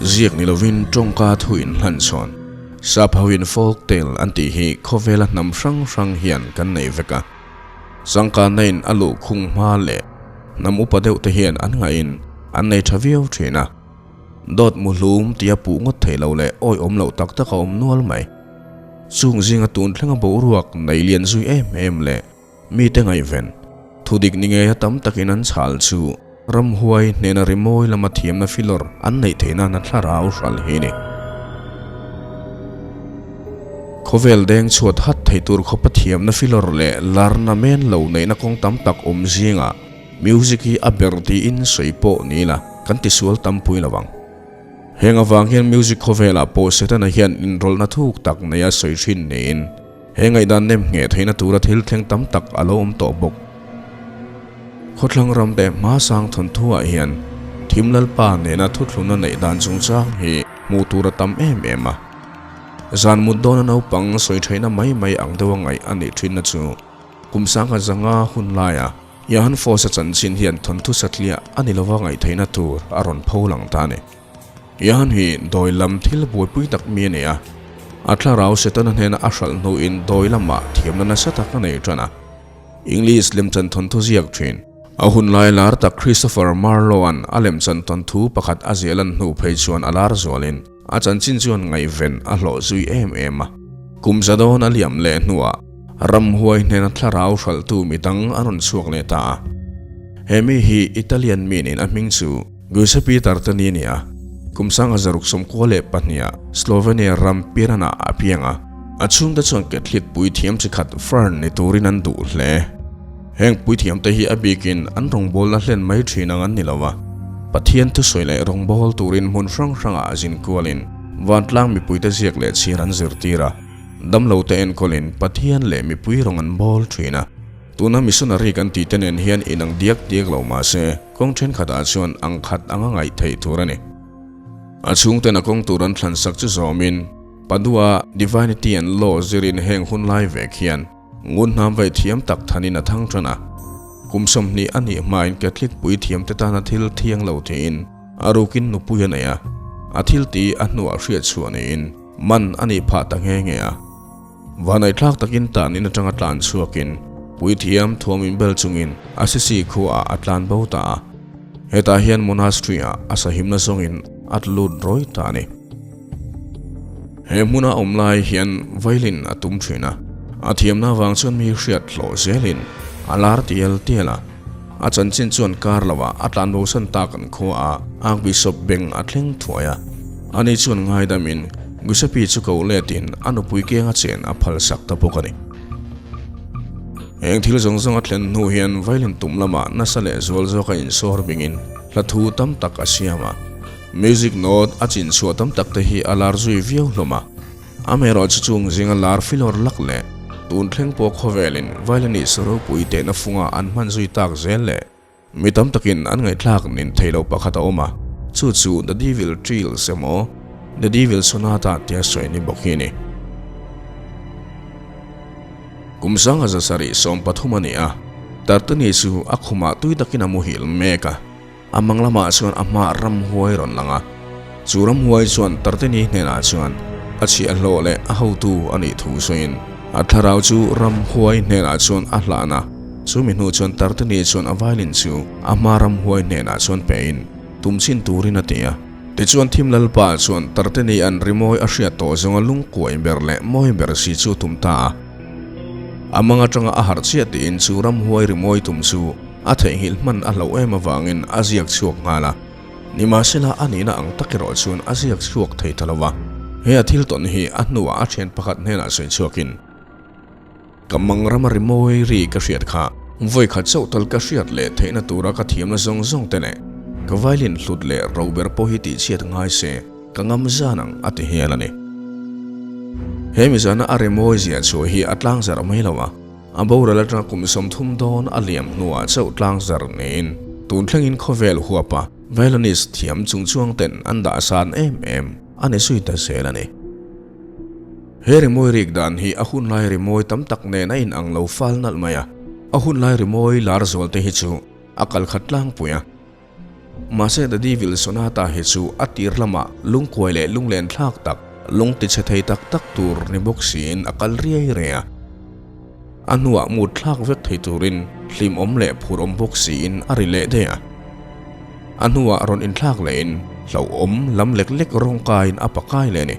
Ziak ni lovin tawngka thu inhlan chhawn, sap hoin folk tale an tih hi khawvela hnam hrang hrang hian kan nei vek a. Changkanna in a luh khung hma leh hnam upa deuh te hian an ngahin an nei tha viau thin a. Dawt muhlum tia puh ngawt theih loh leh awihawm loh tak tak a awm nual mai. Chung zinga tun thlenga boruak nei lian zui em em leh mite ngaihven, thudik ni ngeia tam takin an chhal chu ramhuai hnena rimawi lama thiamna filawr an neih theih nana thlarau hral hi a ni. Khawvel deng chhuat hat thei tur khawpa thiamna filawr leh larna men lo neihna kawng tam tak awm zingah music hi a ber tiin sawi pawh ni ila kan tisual tampui lo ang. Heng avang hian music khawvelah pawh Setana hian inrawlhna thuk tak neia sawi thin niin he ngaihdan nem ngheh theihna tura thil thleng tam tak a lo awm tawh bawk. Khawthlang ram te hmasang thawnthuah hian Thim Lalpa nena thuthlunna neih dan chungchang hi hmuh tur a tam em em a. Zan mut dawna naupang sawi theihna mai mai ang deuha ngaih a nih thinna chu kum sangha zanga hun laia Johan Foss-a chanchin hian thawnthu satliah a ni lova ngaihtheihna tur a rawn pho lang ta a ni. Johan hi dawi lam thil buaipui tak mi a ni a, a thlarau Setana hnena a hralh hnuin dawi lamah thiamna nasa tak a nei tan a. English lemchan thawnthu ziak thin. A hun lai lar tak Christopher Marlowe-a'n a lemchan thawnthu pakhat a ziah lan hnu phei chuan a lar zualin a chanchin chuan ngaihven a hlawh zui em em a. Kum za dawn a liam leh hnuah Ramhuai hnena thlarau hralhtu mi dang a rawn chhuak leh ta a. He mi hi Italian mi niin a hming chu Giuseppe Tartani a ni a. Kum sanga zaruk 92 ah Slovenia ram Piran-ah a piang a. A chhungte chuan Catholic puithiam chi khat Fern ni turin an duh hle. Heng puithiamte hi a bikin an rawngbawlna hlen mai thin ang an ni lo a. Pathian thusawi leh rawngbâwl turin hmun hrang hrangah a zin kualin vantlang mipuite ziak leh chhiar an zirtir a. Damlo te enkawlin Pathian leh mipui rawng an bawl thin a. Tuna missionary kan tih te nen hian inang diak diak lo mah se, kawng thenkhatah chuan ang khat anga ngaih theih tur a ni. A chhungten a kawng tur an thlan sak chu zawmin, Padua Divinity and Law zirin heng hun lai vek hian ngun hnam vaih thiam tak thanin a thang tan a. Kum 20 a nih hmain Catholic puithiam te tana thil thiang lo tiin a rukin nupui a nei a, a thil tih a hnuah hriat chhuah niin, Man a nih phah ta nghe nghe a. Vanaihthlak takin tan in atanga tlan chhuakin puithiam thuam inbel chungin Assisi khuaah a tlan bo ta a. Hetah hian monastery ah a sahimna zawngin a tlut rawih ta a ni. He hmuna awm lai hian violin a tum thin a, a thiamna avang chuan mi hriat hlawh zelin a lar tial tial a. A chanchin chuan kar loah a tlan bosan tak an khua a, Archbishop beng a thleng thuai a. Ani chuan ngaidamin Giuseppe chu ko letin a nupui kenga chen a phal sak ta bawk a ni. Heng thil zawng zawng a thlen hnu hian violin tum lamah nasa leh zual zawk a insawr bingin hla thu tam tak a siam a. Music note a chin chhuah tam tak te hi a lar zui viau hlawm a. Amaherawhchu chung zinga lar filawr lak leh tun thleng pawh khawvelin violinist ropui tehna funga an hman zui tak zel leh mi tam takin an ngaihthlak nin thei lo pakhat a awm a, chu chu The Devil Trills emaw The Devil Sonata tia sawi ni bawk hi a ni. Kum 1713 a ni a, Tartini chu a khumah tui takin a muhil mek a. A mang lamah chuan a hma ramhuai rawn lang a, chu ramhuai chuan Tartini hnenah chuan a chhiahhlawh leh a hotu a nih thu sawiin a thlarau chu ramhuai hnenah chuan a hlan a, chumi hnu chuan Tartini chuan a violin chu a hma ramhuai hnenah chuan pein tum chhin turin a ti a. Tichuan Thim Lalpa chuan Tartini an rimawi a hriat tawh zawnga lungkuai ber leh mawi ber si chu tum ta a. A mang atanga a harh chiah tiin chu ramhuai rimawi tum chu A theihnghilh hman a hlauh em avangin a ziak chhuak nghal a, nimahsela a nihna ang tak erawh chuan a ziak chhuak thei ta lo va. He a thil tawn hi a hnuah a thian pakhat hnenah sawi chhuakin, Ka mang rama rimawi ri ka hriat kha vawi khat chauh tal ka hriat leh theihna tura ka thiamna zawng zawng te leh ka violin hlut leh ro ber pawh hi tihchhiat ngai se ka ngam zan ang a ti hial a ni. He mizana a rimawi ziah chhuah hi a tlangzarh mai lo a. A boral atanga kum 30 dawn a liam hnuah chauh tlang zar niin tun thlengin khawvel huapa violinist thiam chungchuang ten an dah san em em a ni zui ta zel a ni. He rimawi rik dan hi a hunlai rimawi tam tak nen a inang lo fal nalh mai a, a hunlai rimawi lar zual te hi chu a kal khat tlangpui a. Mahse The Devil Sonata hi chu a tir lamah lungkuai leh lunglen thlak tak, lung tichhe thei tak tak tur ni bawk siin a kal riai riai a. A hnuah mut thlak vek thei turin hlimawm leh phur awm bawk siin a ri leh daih a. A hnuah rawn inthlak lehin hlauhawm lam lek lek rawng kaiin a pakai leh a ni.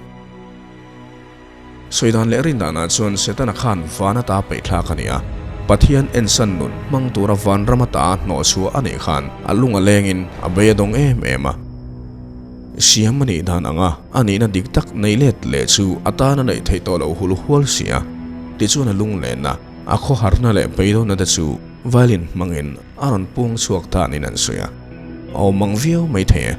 Sawi dan leh rin danah chuan Setana khan van ata peihthlak a ni a, Pathian ensan nun hmang tura vanram ata hnawhchhuah a nih khan a lung a lengin a bei a dawng em em a. Siam a nih dan anga a nihna dik tak nei let leh chu a tan a neih theih tawh loh hul hual si a, tichuan a lunglenna, a khawharna leh beidawnna te chu violin hmangin a rawn puang chhuak ta niin an sawi a, a awm ang viau mai thei e.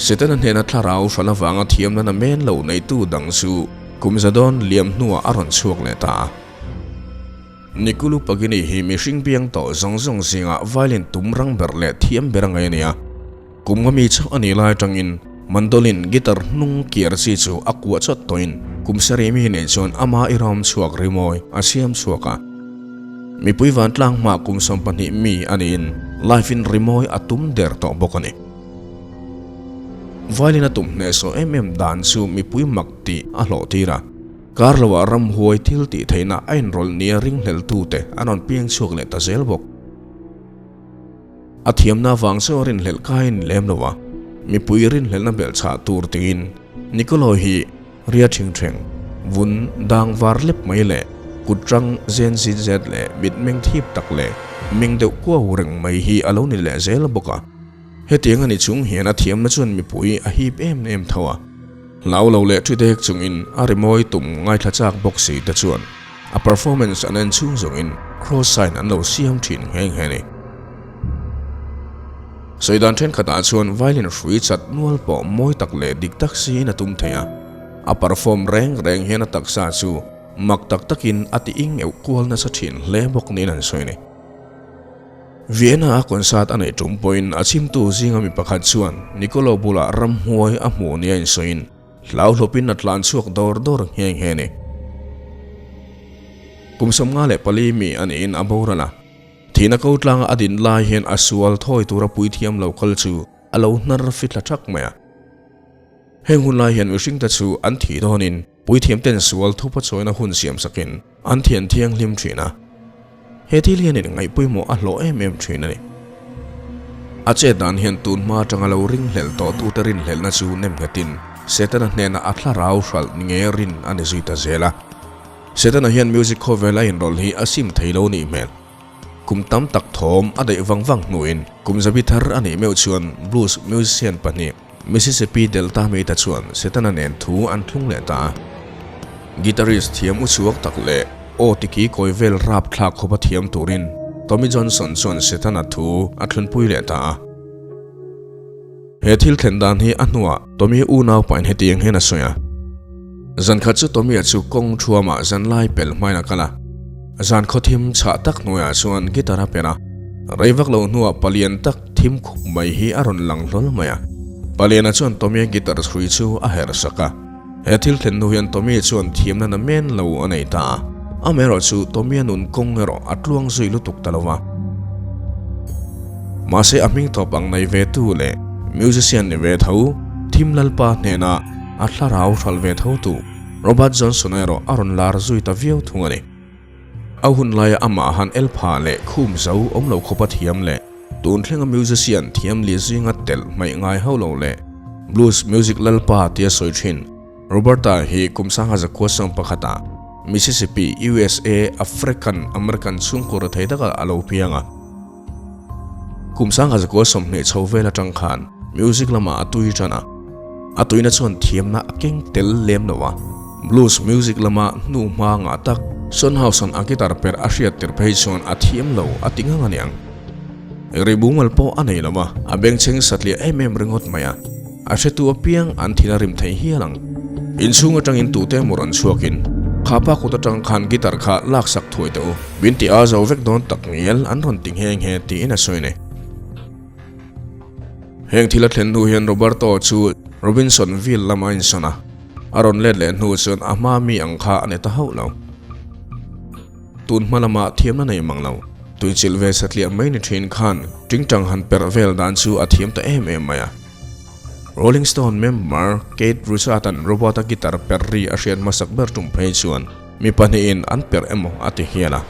Setana hnena thlarau hran avanga thiamna na men lo neitu dang chu kum za dawn liam hnuah a rawn chhuak leh ta a. Nikulu Pagini hi mihring piang tawh zawng zawng zingah violin tum rang ber leh thiam ber a ngaih a ni a. Kum nga mi chauh a nih lai atangin mandolin guitar hnung kiar chi chu a kuah chawt tawhin kum sarih mi nei chuan ama i ram chhuak rimawi a siam chhuak a. Mipui vantlang hmah kum 12 mi a niin live in rimawi a tum der tawh bawk a ni. Violin a tum hnehsawh em em dan chu mipui mak tih a hlawh tir a. Kar loah ramhuai thil tih theihna a inrawlh nia ringhleltute an rawn piang chhuak leh ta zel bawk. A thiamna avang chu a rinhlelh kaiin lem lo a, mipui rinhlelhna belhchhah tur tingin Nikolai hi ria thingtheng, vun dang var lep mai leh kut rang zen zit zet leh mitmeng thip tak leh meng deuh kuau reng mai hi a lo ni leh zel bawk a. Hetiang a ni chung hian a thiamna chuan mipui a hip em em tho a. Hlau lo leh ṭi dek chungin a rimawi tum ngaithla chak bawk si te chuan a performance an en chhung zawngin cross sign an lo siam ṭhin nghe nghe a ni. Sawi dan ṭhenkhatah chuan violin hrui chat nual pawh mawi tak leh dik tak siin a tum thei a. A perform reng reng hian a taksa chu mak tak takin a ti ing euh kual nasa ṭhin hle bawk niin an sawi a ni. Vienna a concert a neih tum pawhin a chhimtu zinga mi pakhat chuan Nicolo bulah ramhuai a hmuh nia insawiin hlauhlawpin a tlan chhuak dawr dawr nghe nghe a ni. Kum 54 mi a niin a boral a, thihna ko tlanga a din lai hian a sual thawi tura puithiam lo kal chu a lo hnar fithla thak mai a. Heng hun lai hian mihringte chu an thih dawnin Puithiamten sual thupa chawina hun siam sakin an thian thianghlim thin a, he thil hian in ngaihpawimawh a hlawh em em thin a ni. A chet dan hian tun hma atanga lo ringhlelh tawh tute rinhlelhna chu nem nghetin Setana hnenah a thlarau hralh ni nge rin a ni zui ta zel a. Setana hian music khawvel a inrawlh hi a sim thei lo nih hmel. Kum tam tak thawm a daih vang vang hnuin kum zabi thar a nih meuh chuan blues musician pahnih, Mississippi Delta mite chuan Setana nen thu an thlung leh ta a. Guitarist thiam uchuak tak leh aw tiki kawi vel rap thlak khawpa thiam turin Tommy Johnson chuan Setana thu a thlunpui leh ta a. He thil thlen dan hi a hnuah Tommy unau pain hetiang hian a sawi a. Zan khat chu Tommy-a chu kawng thuamah zanlai pel hmain a kal a. Zan khawthim chhah tak hnuaiah chuan guitar a per a. Rei vak lo hnuah palian tak Thim khup mai hi a rawn lang hlawl mai a, Paliana chuan Tommy-a guitar chhui chu a herh sak a. He thil thlen hnu hian Tommy chuan thiamna na men lo a nei ta a, amaherawhchu Tommy-a nun kawng erawh a tluang zui lutuk ta lo va. Mahse a hming tawp ang nei ve tu leh musician ni ve tho, Thim Lalpa hnena a thlarau hralh ve tho tu Robert Johnson-a erawh a rawn lar zui ta viau thung a ni. A hun laia amah han el phah leh khum zo awm lo khawpa thiam leh tun thlenga musician thiam li zinga telh hmaih ngai hauh lo leh blues music lalpa tia sawi thin Roberta hi kum sangha zakua 11 ah Mississippi, USA, African American chhungkaw rethei takah a lo piang a. Kum 1920 chho vel atang khan music lamah a tui tan a, a tuina chuan thiamna a keng tel lem lo a, blues music lama hnu hma ngah tak Son House-a'n a guitar per a hriat tir phei chuan a thiam lo a ti ngang aniang. Ri bumal pawh a nei lo a, a bengchheng satliah em em ringawt mai a, A hretu apiang an thil a rim thei hial ang. Inchhung atangin tute emaw rawn chhuakin, Kha pa kut atang khan guitar kha laksak thuai teh u, min ti a zo vek dawn tak ngial an rawn ti nghe nghe tiin a sawi nei. Heng thil a thlen hnu hian Roberto chu Robinsonville lama a insawn a, a rawn let leh hnu chuan a hma mi ang kha a ni ta hauh lo. Tun hma lama thiamna nei mang lo. Tuichilh ve satliah mai ni thin khan tingtang han perh vel dan chu a thiam ta em em mai a. Rolling Stone member Keith Richards-a'n Robert-a guitar perh ri a hriat hmasak ber tum phei chuan mi pahnihin an perh emaw a ti hial a.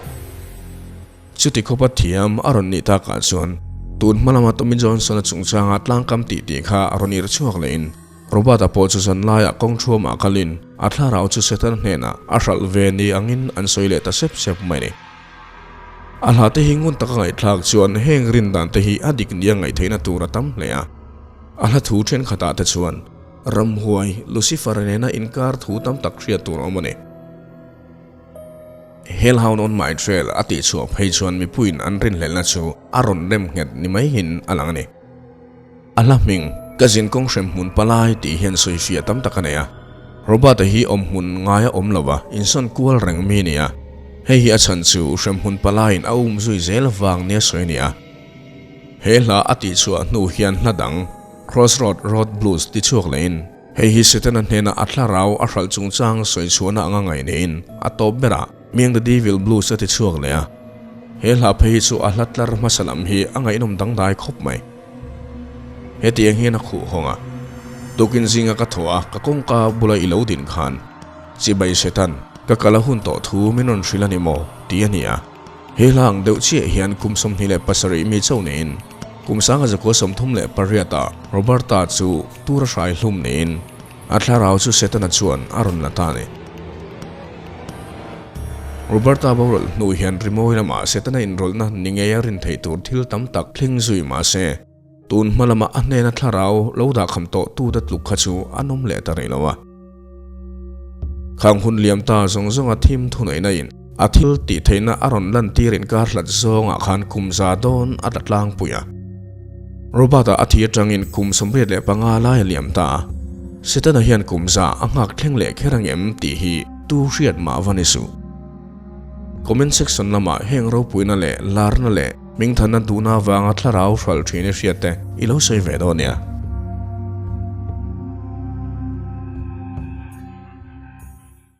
Chuti khawpa thiam a rawn nih takah chuan tun hma lama Tommy Johnson-a chungchanga tlangkam tih tih kha a rawn ir chhuak lehin Robert-a pawh chu zan laiah kawng thuamah kalin a thlarau chu Satan hnenah a hralh ve ni angin an sawi leh ta sep sep mai a ni. A hla te hi ngun taka ngaihthlak chuan heng rin dan te hi a dik nia ngaihtheihna tur a tam hle a. A hla thu thenkhatah te chuan ramhuai Lucifer nena inkar thu tam tak hriat tur a awm a ni. Hellhound on my trail a tih chhuah phei chuan mipuiin an rinhlelhna chu a rawn rem nghet ni maiin a lang a ni. A hla hming, Ka zin kawng hrem hmun palai tih hian sawifiah tam tak a nei a. Robert-a hi awm hmun ngaia awm lo va, insawn kual reng mi a ni a. Hei hi a chhan chu hrem hmun palaiin a um zui zel vang nia sawi a ni a. He hla a tihchhuah hnu hian hla dang, Crossroad Road Blues ti chhuak lehin, hei hi Setana hnena a thlarau a hralh chungchang sawi chhuahna anga ngaih niin a tawp berah Miang the Devil Blues a ti chhuak leh a. He hla phei hi chu a hla tlar hmasa lam hi a ngaihnawm dangdai khawp mai. Hetiang hian a khuh hawng a. Tukin zinga ka thaw a, ka kawngka bula i lo din khan, Chibai Setan, ka kal a hun tawh thu min rawn hrilh a ni maw? tih a ni a. He hla ang deuh chiah hian kum 27 mi chauh niin kum 1938 ah Roberta chu tura hrai hlum niin A thlarau chu Setana chuan a rawn la ta a ni. Roberta boral hnu hian rimawi lamah Setana inrawlhna ni ngei a rin theih tur thil tam tak thleng zui mah se, tun hma lama a hnena thlarau lo dahkham tawh tute tluk kha chu an awm leh ta rih lo a. Khang hun liam ta zawng zawnga thim thuneihna in a thil tih theihna a rawn lantir inkar hlat zawngah khan kum za dawn a tla tlangpui a. Robert-a a thi atangin kum 85 lai a liam ta a, Setana hian kum za a nghak thleng leh kher angem tih hi tu hriat mah va ni suh. Comment section lamah heng ropuina leh larna leh hmingthanna duhna avanga thlarau hralh thin i hriat te i lo sawi ve dawn nia.